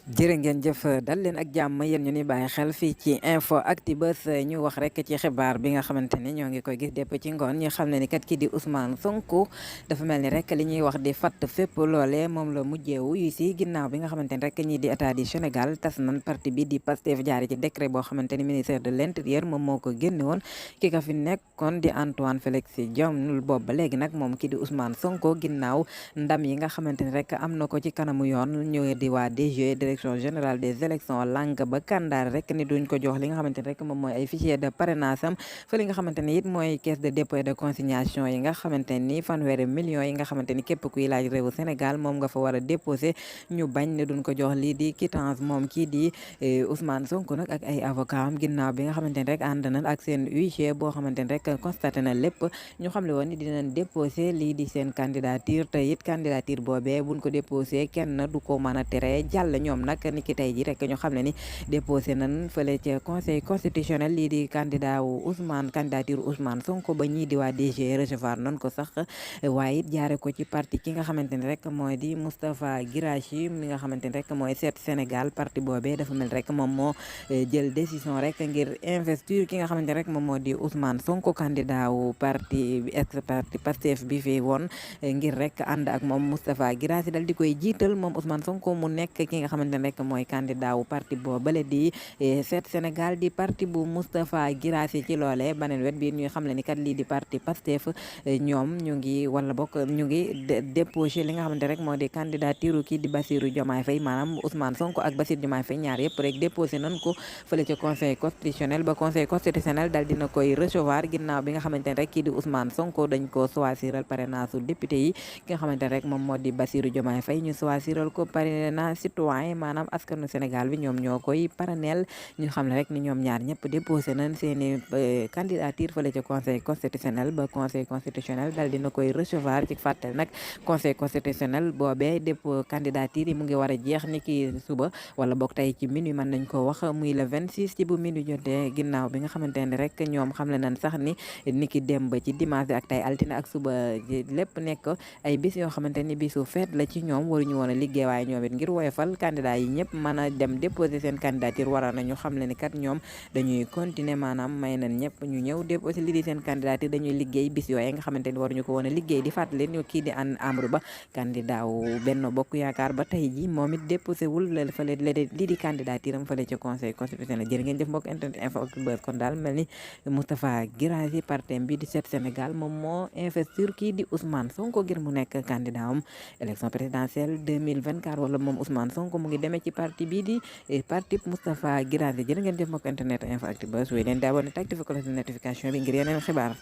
jërë ngeen jëf dal leen ak jàmm yéen ñu ni bàyyi xel fii ci info Actubuzz ñu wax rek ci xibaar bi nga xamante ni ñoo ngi koy gis dépp ci ngoon ñu xam ne ni kat ki di Ousmane Sonko dafa mel ni rek li ñuy wax di fatt fépp loole moom la mujjeewu yu si ginnaaw bi nga xamante ni rek ñii di état du Sénégal tas nan parti bi di Pastef jaari ci décret boo xamante ni ministère de l'intérieur moom moo ko génne woon ki ka fi nekkoon di Antoine Félix Diome boobu ba léegi nag moom ki di Ousmane Sonko ginnaaw ndam yi nga xamante ni rek am na ko ci kanamu yoon ñu di waa DG direction générale des élections lànk ba kandaar rek ni duñ ko jox li nga xamante ni rek moom mooy ay fichier de parrainage am fa li nga xamante ni it mooy caisse de dépôt et de consignation yi nga xamante ni fanweeri millions yi nga xamante ni képp kuy laaj réewu Sénégal moom nga fa war a déposé ñu bañ ne duñ ko jox lii di quittance moom kii di Ousmane Sonko nag ak ay avocat am ginnaaw bi nga xamante ni rek ànd na ak seen huissier boo xamante ni rek constaté na lépp ñu xam le woon ni dinañ déposé lii di seen candidature te it candidature boobee buñ ko déposé kenn du ko mën a tere jàll ñoom nag ni ki tey ji rek ñu xam ne ni déposé nañ fële ca conseil constitutionnel lii di candidat wu candidature Ousmane Sonko ba ñii di waa DG recevoir nañ ko sax waaye it jaare ko ci parti ki nga xamante ni rek mooy di Moustapha Guirassy mi nga xamante ni rek mooy seet Sénégal parti boobee dafa mel rek moom moo jël décision rek ngir investir ki nga xamante ni rek moom moo di Ousmane Sonko candidat wu parti parti Pastef bi fi woon ngir rek ànd ak moom Moustapha Guirassy dal di koy jiital moom Ousmane Sonko mu nekk ki nga xamante ne rek mooy candidat wu parti boobale di seet Sénégal di parti bu Moustapha Guirassy ci loole baneen wet bi ñuy xam le ni kat lii di parti Pastef ñoom ñu ngi wala bokk ñu ngi déposé li nga xamante rek moo di candidature kii di Bassirou Diomaye Faye maanaam Ousmane Sonko ak Bassirou Diomaye Faye ñaar yëpp rek déposé nañ ko fële ca conseil constitutionnel ba conseil constitutionnel dal dina koy recevoir ginnaaw bi nga xamante ne rek kii di Ousmane Sonko dañ ko choisiral parrainage député yi ki nga xamante ne rek moom moo di Bassirou Diomaye Faye ñu choisiral ko parrainage citoyen maanaam askanu Sénégal bi ñoom ñoo koy parrainel ñu xam ne rek ni ñoom ñaar ñëpp déposé nañ seeni candidature fële ca conseil constitutionnel ba conseil constitutionnel dal dina koy recevoir ci fàttali nag conseil constitutionnel boobee dépôt candidature yi mu ngi war a jeex ni ki suba wala boog tey ci minuit mën nañ ko wax muy le 26 ci bu minuit jotee ginnaaw bi nga xamante ne rek ñoom xam le nañ sax ni ki démb ci dimanche ak tey altine ak suba lépp nekk ay bis yoo xamante ni bisu feet la ci ñoom waruñu woon a liggéey waaye ñoom it ngir woyofal candidat yi ñëpp mën a dem déposer seen candidature waral nañu xam le ni kat ñoom dañuy continuer maanaam may nañ ñëpp ñu ñëw déposer li di seen candidature dañuy liggéey bis yooyu nga xamante ni waruñu ko woon a liggéey di fàttali ñu kii di Amadou Ba candidat wu Benno Bokk Yaakaar ba tey ji moom it déposé wul fële lii di candidature am fële ci conseil constitutionnel jërë ngeen jëf mbokk internet info Actubuzz kon daal mel ni Moustapha Guirassy partem bi di seet Sénégal moom moo investir kii di Ousmane Sonko ngir mu nekk candidat am élection présidentielle 2024 wala moom Ousmane Sonko mu ngi demee ci parti bii di parti Moustapha Guirassy jërë ngeen jëf mbokk internet info Actubuzz wéy leen di abonné te activé cloche de notification bi ngir yeneen xibaar